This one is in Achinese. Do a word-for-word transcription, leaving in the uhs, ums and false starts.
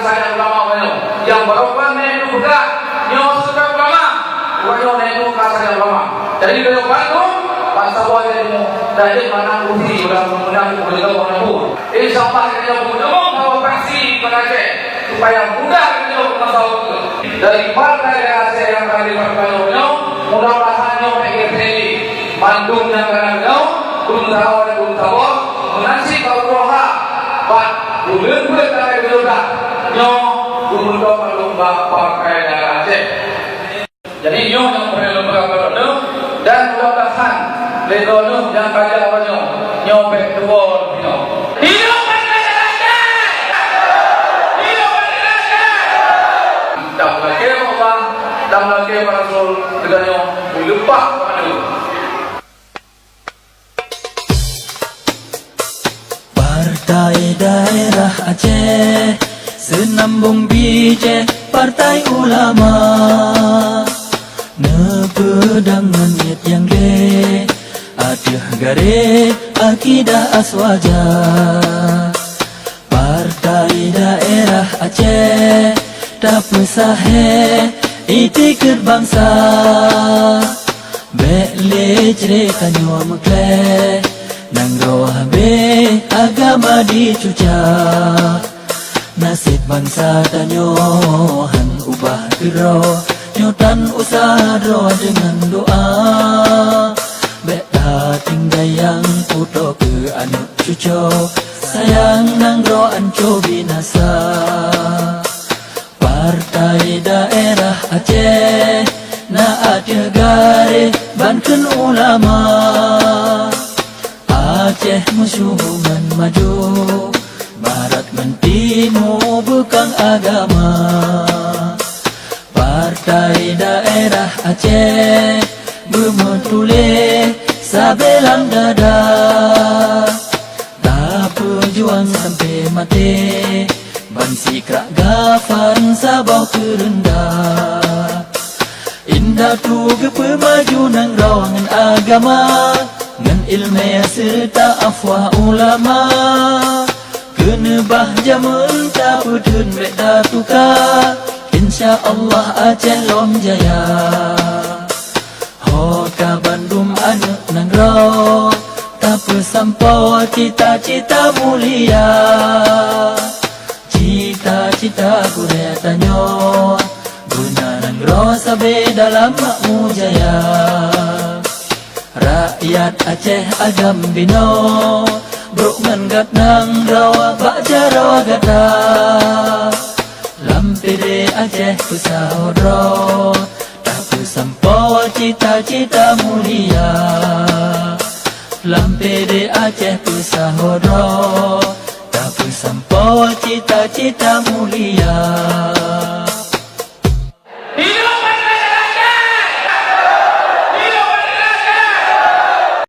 Sagai ulama uroe nyoe. Nyang barokah nyoe peugah, nyoe seutôt ulama. Uroe nyoe nyoe ka sagai ulama. Jadi, beliau bantu, bansaboh ilmu, dan dia manang uji udah menang, udah menang. Insya Allah, kita bertemu bahwa praksi Banda Aceh, supaya mudah kita masa waktu. Dari partai Banda Aceh yang kami perpanjang, mudah-mudahan nyoe P G P T L I, mandum nyang kana nyoe, guruntawa dan guruntawa, meunasib bak uroha, bak buleuen buet kami berdoa, nyoe guruntawa mandum bak partai Banda Aceh. Jadi, nyoe nyang peureulée lôn peugah bak droeneuh, dan mudah-mudahan lé droeneuh nyang ka jak uroe nyoe, nyoe bék tuwoe lom jinoe. Hidup Banda Aceh! Hidup Banda Aceh! Dam lakée Allah, dam lakée Rasul, geutanyoe meuleupah padu. Partai Daerah Aceh, seunambong bijéh Partai Ulama, neupeudang ngon niet nyang gleh, ateueh garéh akidah aswaja. Partai Daerah Aceh, tapeusahéh itikeuet bansa. Bék lé cre tanyoe meukleh, nanggroe habéh agama dicuca. Naseb bansa tanyoe han ubah keudroe, nyoe tan usah droe deungon doa. Bék tatinggai nyang putôh keu aneuk cucoe, sayang nanggroe ancô binasa. Partai Daerah Aceh na ateueh garéh ban kheun ulama. Aceh meusyuhu ngon maju, barat ngon timu beukang agama. Partai Daerah Aceh beumeutuléh sabe lam dada. Tapeujuang sampoe maté, ban sikrak gafan saboh keureunda. Indatu geupeumaju nanggroe ngon agama, ngon iéleumé seureuta afwah ulama. Keuneubah jameun tapeutheun bék tatuka, insya Allah Aceh lom jaya. Ho ka bandum aneuk nanggroe, tapeusampoe cita-cita mulia. Cita-cita gurée tanyoe, beuna nanggroe sabe dalam makmu jaya. Rakyat Aceh agam binoe, brok ngon gata nanggroe bak jaroe gata. Lam P D Aceh peusahoe droe, tapeusampoe cita-cita mulia. Lam P D Aceh peusahoe droe, tapeusampoe cita-cita mulia.